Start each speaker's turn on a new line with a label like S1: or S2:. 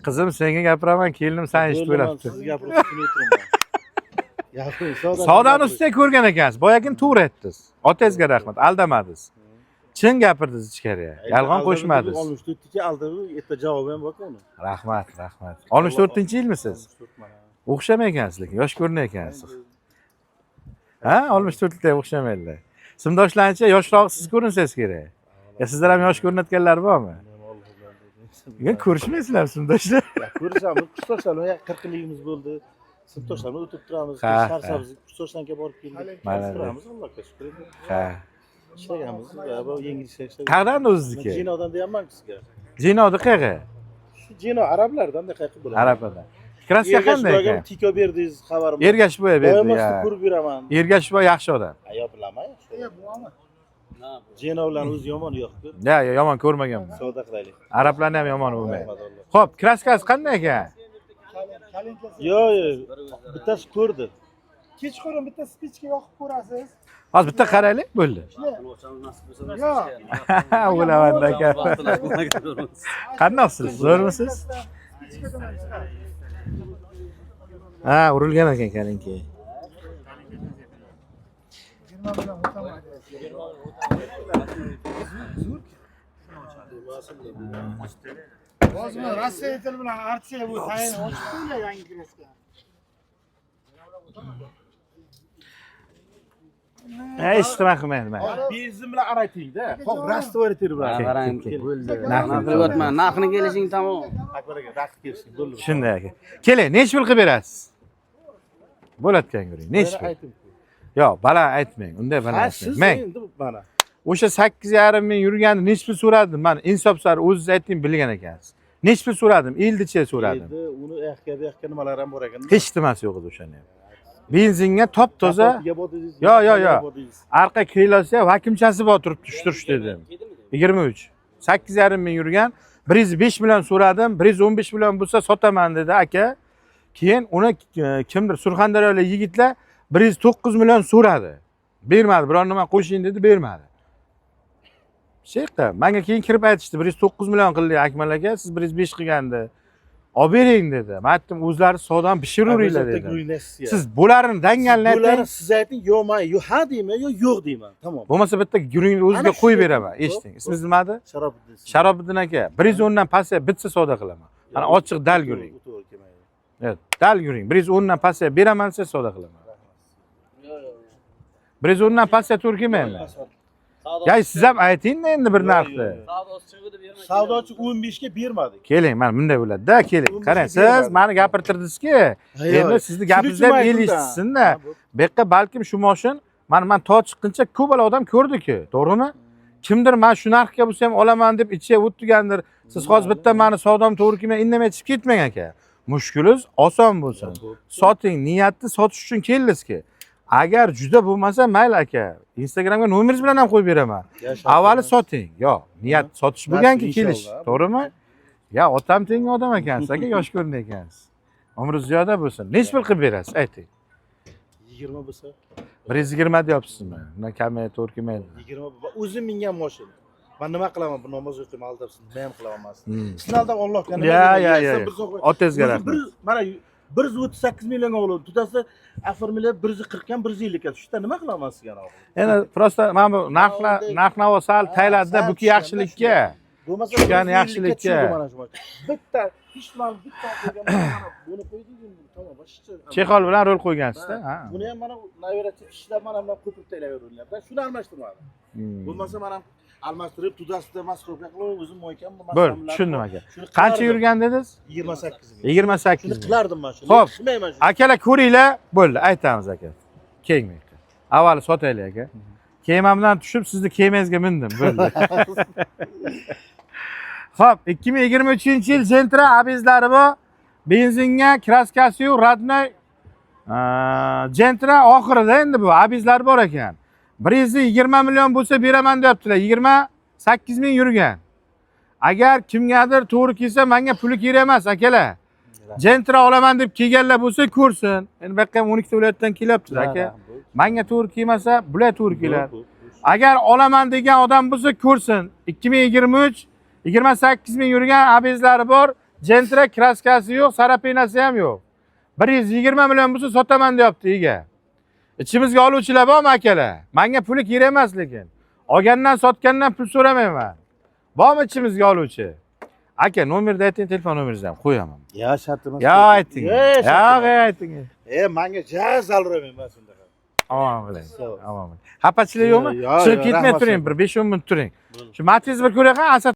S1: Qizim, senga gapiraman, kelinim san eshitib
S2: Bo'ldi, man
S1: o'labdi.
S2: Siz gapirib tushunib o'tiribman. Gapiring, savdosini
S1: Savdoni
S2: gapiring.
S1: ustida ko'rgan ekansiz. Boyagini to'g'ri aytdingiz. Otangizga rahmat, aldamadingiz. Chin gapirdingiz ichkariga. Yolg'on qo'shmadingiz.
S2: 64 niki aldadi, erta javobi ham bor-ku uni.
S1: Rahmat, rahmat. 64-yilmisiz?
S2: 64 mana.
S1: O'xshamaykansiz lekin, yosh ko'rinar ekansiz. Ha, 64 da o'xshamaydilar. Sinfdoshlarcha yoshroq siz ko'rinsangiz kerak. Ya sizlar ham yosh ko'rinayotganlar bormi? Ya ko'rishmaysizlar sinfdoshlar.
S2: Ya ko'rishamiz, kursdoshlar bilan 40 yilligimiz bo'ldi. Sinfdoshlar bilan o'tirib turamiz, sharsamiz, kursdoshlarga borib keldik.
S1: Mana
S2: Turamiz, Allohga shukr.
S1: Ha.
S2: Ishlaganmiz, va bu yengil ishlash.
S1: Qayerdan o'zizniki?
S2: Jinodan deyapman sizga.
S1: Jinodi qayerga?
S2: Shu jino arablardan qayerga bo'ladi?
S1: Arablardan. Kraska qanday ekan?
S2: Tiko berdingiz, xabarim.
S1: Ergashboy berdi
S2: Doimo
S1: ya.
S2: sizni ko'rib yuraman.
S1: Ergashboy yaxshi odam.
S2: Yo bilaman. Jino bilan o'zi yomon yo'q-ku.
S1: Ya, ya, yomon ko'rmaganman.
S2: Savdo qilaylik.
S1: Arablarni ham yomon bo'lmaydi.
S2: Rahmat Alloh.
S1: Xo'p, kraskasi qanday ekan?
S2: Yo'q, yo'q. Bittasi ko'rdi.
S3: Kechqurun bitta spichka yoqib ko'rasiz.
S1: Hozir bitta qaraylik, bo'ldi.
S3: Yo'q.
S1: O'laman aka. Qandoqsiz? Zo'rmisiz?
S3: Spichkadan ham chiqadi.
S1: Ha, urilgan ekan kalinki.
S3: 20 bilan o'taman. Hozir mana Rossiya tili bilan Artsiya bu tayin ochib qo'yinglar yangi kraska.
S1: Ha, hech nima qilmaydi mayli.
S2: Benzin bilan araytingda. Hop, rastvoriter bilan.
S4: Qarang,
S1: Bo'ldi.
S4: narxini bilib o'tma. Narxini kelishing tamom.
S2: Akbar aka, raqib kelsin, bo'ldi.
S1: Shunday aka. Keling, nechi pul qilib berasiz? Bo'latgan ko'ring. Nechi pul?
S2: Ayting.
S1: Yo'q, baland aytmang. Unday baland
S2: Ha,
S1: aytmang.
S2: siz
S1: Mang.
S2: endi mana.
S1: O'sha 8,5 ming yurganda nechi pul so'radim? Man insof sari o'zingiz ayting, bilgan ekansiz. Nechi pul so'radim? Eldicha so'radim.
S2: Endi uni yoqqa bu yoqqa nimalar ham bor ekan.
S1: Hech nimasi yo'q edi o'shani ham. Benzinga top toza.
S2: Kapotiga botdingiz,
S1: Yo, yo, yo.
S2: botdingiz.
S1: Arqa krilosi vakimchasi bor turibdi, tushtirish dedim. 23. 8,5 ming yurgan. 105 million so'radim, 115 million bo'lsa sotaman dedi aka. Keyin uni kimdir Surxondaryolik yigitlar 109 million so'radi. Bermadi, biron nima qo'shing dedi, bermadi. Sheyqda menga keyin kirib aytishdi, 109 million qildik Akmal aka, siz 105 qilgandi. Olib bering dedi. Men aytdim, o'zlari savdoni pishiraveringlar dedim. Siz bo'larini dangalni
S2: Bularni
S1: ayting.
S2: siz ayting, yo men yo ha deyman, yo yo'q deyman. Tamom.
S1: Bo'lmasa bitta guringni o'ziga
S2: Ana shu
S1: qo'yib
S2: yerda.
S1: beraman. Eshiting. Ismingiz nima edi?
S2: Sharobiddin.
S1: Sharobiddin aka, 110 dan pastga bitsa savdo qilaman. Mana ochiq dal guring.
S2: To'g'ri kelmaydi.
S1: Evet, dal guring. 110 dan pastga beraman desa savdo qilaman. 110 dan pastga to'g'ri kelmayman. Ya siz ham ayting-da endi bir narxni.
S2: Savdochi 15 ga bermadik.
S1: Keling, mana bunday bo'ladi-da, keling.
S2: 15
S1: Qarang,
S2: ga
S1: siz
S2: bermadik.
S1: meni gapirtirdingizki, endi sizni gapingizni ham el eshitsin-da. Bu yoqqa balkim shu moshin, mana man to chiqquncha ko'p odam ko'rdiki, to'g'rimi? Kimdir man shu narxga bo'lsa ham olaman deb ichiga o'tgandir. Siz hozir bitta mani savdom to'g'ri kelmay indamay chiqib ketmang aka. Mushkulingiz oson bo'lsin. Soting, niyatni sotish uchun keldingizki. Agar juda bo'lmasa mayli aka, Instagramga nomeringiz bilan ham qo'yib beraman. Avvali soting. Yo'q, niyat sotish bo'lganki
S2: Nasib
S1: kelish,
S2: inshaalloh.
S1: to'g'rimi? Ya otam tengi odam ekansiz aka, yosh ko'rinar ekansiz. Umringiz ziyoda bo'lsin. Nechi pul qilib berasiz? Ayting.
S2: 20 bo'lsa,
S1: 120 deyapsizmi? Undan kami to'g'ri kelmaydi.
S2: 20 o'zim mingan mashina. Men nima qilaman? Bu namoz o'qiyman, aldab sizni nima ham qilaman man sizni. Sizni aldab Allohga nima
S1: Ya,
S2: deyman?
S1: ya,
S2: Siz
S1: ya.
S2: bir so'q-
S1: Otangizga
S2: O'zi
S1: rahmat.
S2: bir mana 138 millionga olib, tutasi оформлять 140 ga 150 ga tushdi. Nima qilaman sizga ana oxiri?
S1: Endi просто mana bu narxlar, narx-navo sal tayladida,
S2: sal
S1: buki
S2: tushganda
S1: yaxshilikka.
S2: Bo'lmasa
S1: Tushgani
S2: 150 ga
S1: yaxshilikka.
S2: tushdi mana shu mashina. Bitta hech nima bitta qo'ygan mana buni qo'ydik, tamom, boshqa.
S1: Chexol bilan rol qo'ygansizda, ha.
S2: Buni ham mana navirachi ishlab mana bundan ko'pirib taylayveradilar. Shuni almashtirmadim. Bo'lmasa mana almashtirib tudasida maskrovka qilib o'zim moykam
S1: Bo'l, tushundim aka. Qancha yurgan dedingiz?
S2: 28 ming.
S1: 28
S2: Shuni
S1: ming.
S2: qilardim man shuni.
S1: Xo'p.
S2: Qilmayman shuni.
S1: Akalar ko'ringlar, bo'ldi, aytamiz aka. Keling bu yoqqa. Avvali sotaylik aka. Kemamdan tushib sizni kemangizga mindim, bo'ldi. Xo'p, 2023-yil Gentra abizlari bor. Benzinga kraskasi yo'q, родной. Gentra oxirida endi bu abizlar bor ekan. 120 million bo'lsa beraman deyaptilar. 28 ming yurgan. Agar kimgadir to'g'ri kelsa, menga puli kerak emas, akalar. Gentra olaman deb kelganlar bo'lsa ko'rsin. Endi bu yoqqa ham 12 ta viloyatdan kelyaptilar aka. Menga to'g'ri kelmasa, bular to'g'ri keladi. Agar olaman degan odam bo'lsa ko'rsin. 2023 28 ming yurgan abezlari bor. Gentra краска si yo'q, царапина si ham yo'q. 120 million bo'lsa sotaman deyapti ega. Ichimizga oluvchilar bormi, akalar? Menga puli kerak emas lekin. Olgandan sotgandan pul so'ramayman. Bormi ichimizga oluvchi? Aka, nomerni ayting, telefon nomeringizni ham qo'yaman.
S2: Ya, shart emas.
S1: Ya, ayting.
S2: E,
S1: Ya,
S2: shart emas.
S1: ayting.
S2: E, manga ja zarur emas undaqa.
S1: Omon bo'ling.
S2: Sog'.
S1: Omon bo'ling. Xafachilik yo'qmi?
S2: Yo'q,
S1: Chiqib
S2: yo'q,
S1: ketmay
S2: rahmat
S1: turing,
S2: sizga.
S1: bir 5-10 minut turing. Shu Matiz bir ko'ray, Asad.